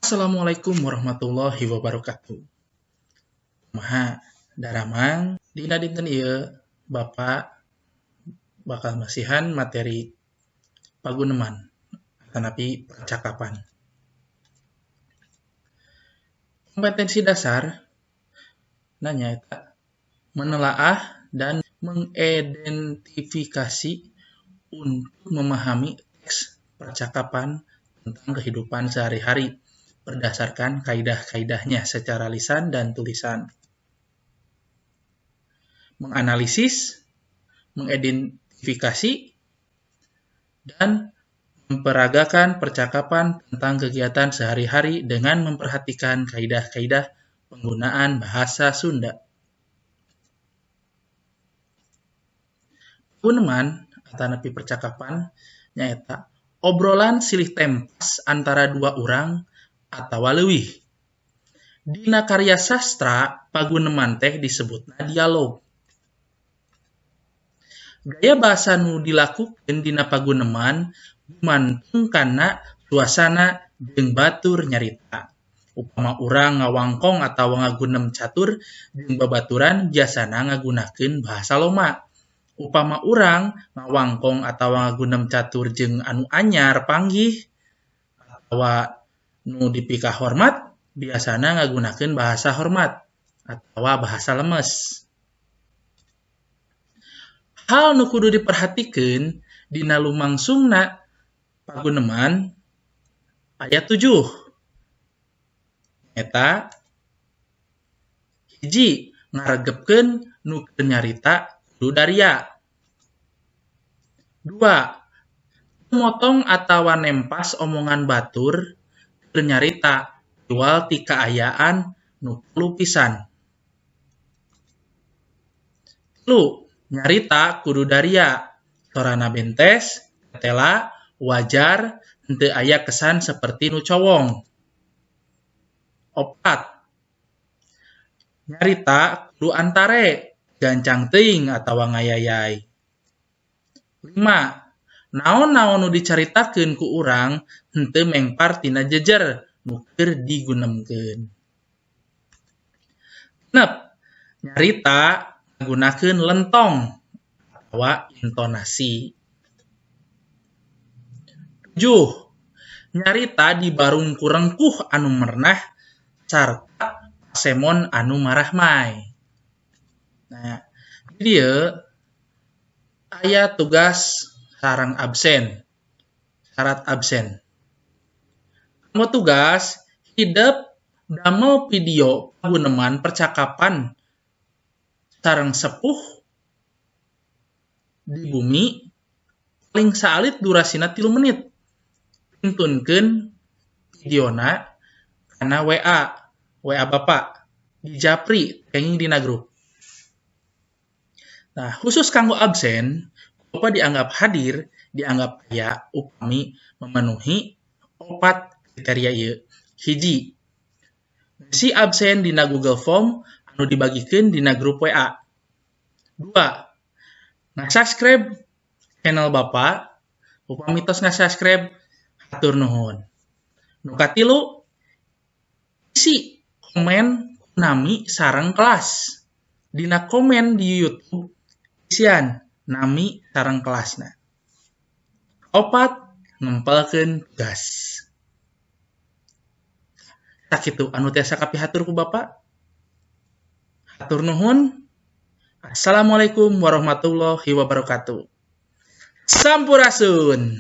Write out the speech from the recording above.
Assalamualaikum warahmatullahi wabarakatuh. Kumaha daramang? Dina dinten ieu Bapak bakal masihan materi paguneman atanapi percakapan. Kompetensi dasar nyaeta menelaah dan mengidentifikasi untuk memahami teks percakapan tentang kehidupan sehari-hari berdasarkan kaidah-kaidahnya secara lisan dan tulisan. Menganalisis, mengidentifikasi, dan memperagakan percakapan tentang kegiatan sehari-hari dengan memperhatikan kaidah-kaidah penggunaan bahasa Sunda. Paguneman atanapi percakapan nyaeta obrolan silih tempas antara dua urang atawa leuwih. Dina karya sastra paguneman teh disebutna dialog. Gaya basa nu dilakukeun dina paguneman gumantung kana suasana jeung batur nyarita. Upama urang ngawangkong atawa ngagunem catur jeung babaturan biasana ngagunakeun bahasa loma. Upama urang ngawangkong atawa ngagunem catur jeung anu anyar panggih atawa nu dipikahormat biasana ngagunakeun bahasa hormat atawa bahasa lemes. Hal nu kudu diperhatikeun dina lumangsungna paguneman aya 7. Nyaeta hiji, ngaregepkeun nu keur nyarita kudu daria. 2, motong atawa nempas omongan batur keur nyarita jual ti kaayaan nu perlu pisan. 3, nyarita kudu daria, sorana bentes, tetela, wajar, henteu aya kesan saperti nu cowong. 4, nyarita kudu antare, gancang teuing atawa ngayayay. 5, naon-naon nu dicaritakeun ku urang henteu mengpar tina jejer nu keur digunemkeun. 6, nyarita ngagunakeun lentong atawa intonasi. 7, nyarita dibarung ku rengkuh anu merenah sarta pasemon anu marahmay. Nah, di dieu aya tugas sareng absen, syarat absen. Kanggo tugas hidep damel video paguneman percakapan sareng sepuh di bumi paling saalit durasina 3 menit. Pintunkeun videona kana WA Bapak di japri kenging dina grup. Nah, khusus kanggo absen, Bapak dianggap hadir, dianggap aya upami memenuhi 4 kriteria ieu. 1, ngisi absen dina Google Form anu dibagikeun dina grup WA. 2, nga-subscribe channel Bapak, upami tos nga-subscribe hatur nuhun. Nu katilu, isi komen nami sareng kelas. Dina komen di YouTube isian nami sareng kelasna. 4, ngempelkeun tugas. Sakitu anu tiasa kapihatur ku Bapak. Hatur nuhun. Assalamualaikum warahmatullahi wabarakatuh. Sampurasun.